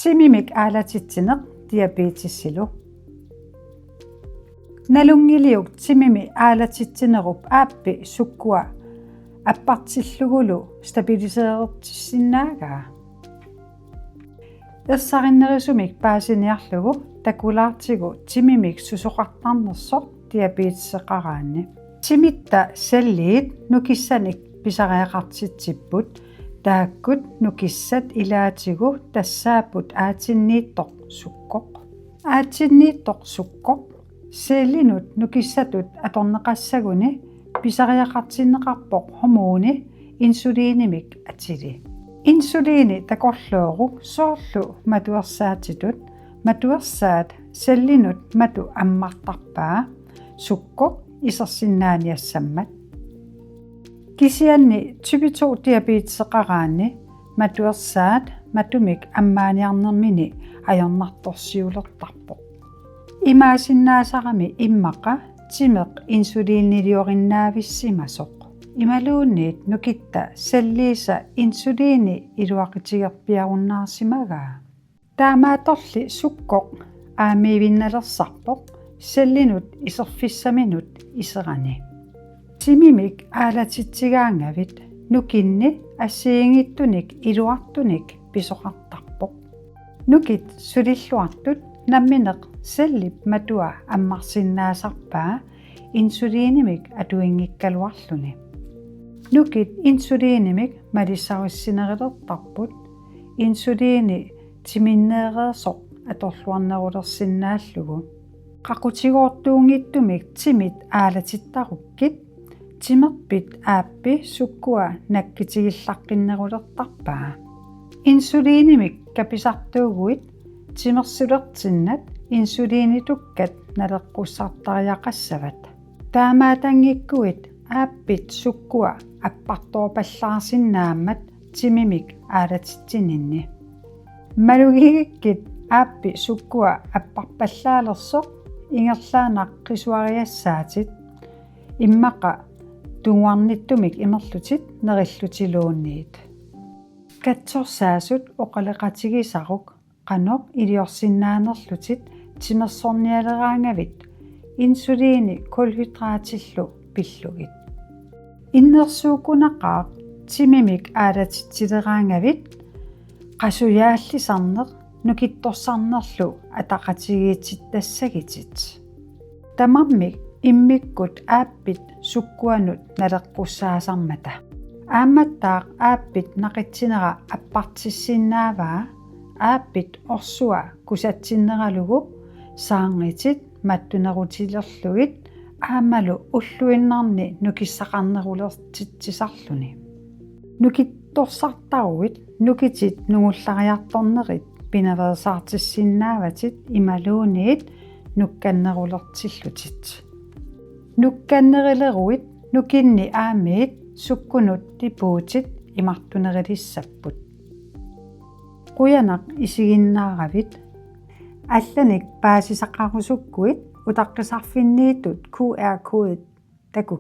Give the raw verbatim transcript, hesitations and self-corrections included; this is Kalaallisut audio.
Timimik aalatitsineq diabetesilu. Nalunngiliuk timimi aalatitsinerup aappi sukkua appartillugulu stabiliseerertissinnaagaa? Ersarinnerusumik paasiniarlugu takulaartigu timimik susoqartarnersoq diabeteseqaraanni. Timitta celliit nukissanik pisariaqartitsipput, taakkut nukissat ilaatigut tassaapput aatsinniittoq sukkoq. Aatsinniittoq sukkoq cellinut nukissatut atorneqassaguni pisariaqartinneqarpoq hormoni insulinimik atili. Insulini takorlooruk soorlu matuersaatitut, matuersaat cellinut matu ammartarpaa sukkoq isersinnaaniassammat. Kisianni type to diabeteseqaraanni matuersaat matumik ammaaniarnermini ajornartorsiulertarpoq. Imaasinnaasarami immaqa timeq insuliniliorinnaavissimasoq. Imaluunniit nukitta celliisa insulini iluaqutigerpiarunnaarsimagaa. Taamaattorli sukkoq aamiivinnalersarpoq cellinut iserfissaminut iserani. Timimik aalatitsigaangavit nukinni assigiinngitsunik iluartunik pisoqartarpoq. Nukit sulilluartut nammineq cellip matua ammarsinnaasarpaa insulinimik atuinngikkaluarluni. Nukit insulinimik malissarissinerulertarput insulini timinneereersoq atorluarnerulersinnaallugu. Qaqutigoortuunngitsumik timit aalatittarukkit timerpit aappi sukkua nakkutigillaqqinnerulertarpaa. Insulinimik kapisartuuguit timersulertinnat insulinitukkat naleqqussartariaqassavat. Taamaattanngikkuit aappit sukkua appartoorpallaarsinnaammat timimik aalatitsininni. Malugigikkit aappi sukkua apparpallaalersoq ingerlaannaq qisuariassaatit, immaqa tunguarnitsumik imerlutit nerillutiluunniit. Katsorsaasut oqaloqatigisaruk qanoq iliorsinnaanerlutit timersornialeraangavit insulini kulhydratillu pillugit. Innersuukkunaqaaq timimik aalatitsileraangavit qasujaallisarneq nukittorsarnerlu ataqatigiitsitassagitit. Tamarmik immikkut aappit sukkuanut naleqqussaasarmata. Aammattaaq aappit naqitsinera appartissinnaavaa aappit orsua kusatsinneralugu saarngitit mattunerutilerlugit aammalu ulluinnarni nukissaqarnerulertitsisarluni. Nukittorsartaruit nukitit nungullariartornerit pinaveersaartissinnaavatit imaluunniit nukkannerulertillutit. Nukkannerileruit nukinni aamiit sukkunut depotit imartunerulissapput. Qujanaq isiginnaaravit. Allanik paasisaqarusukkuit utaqqisarfinniittut Q R-kode taku.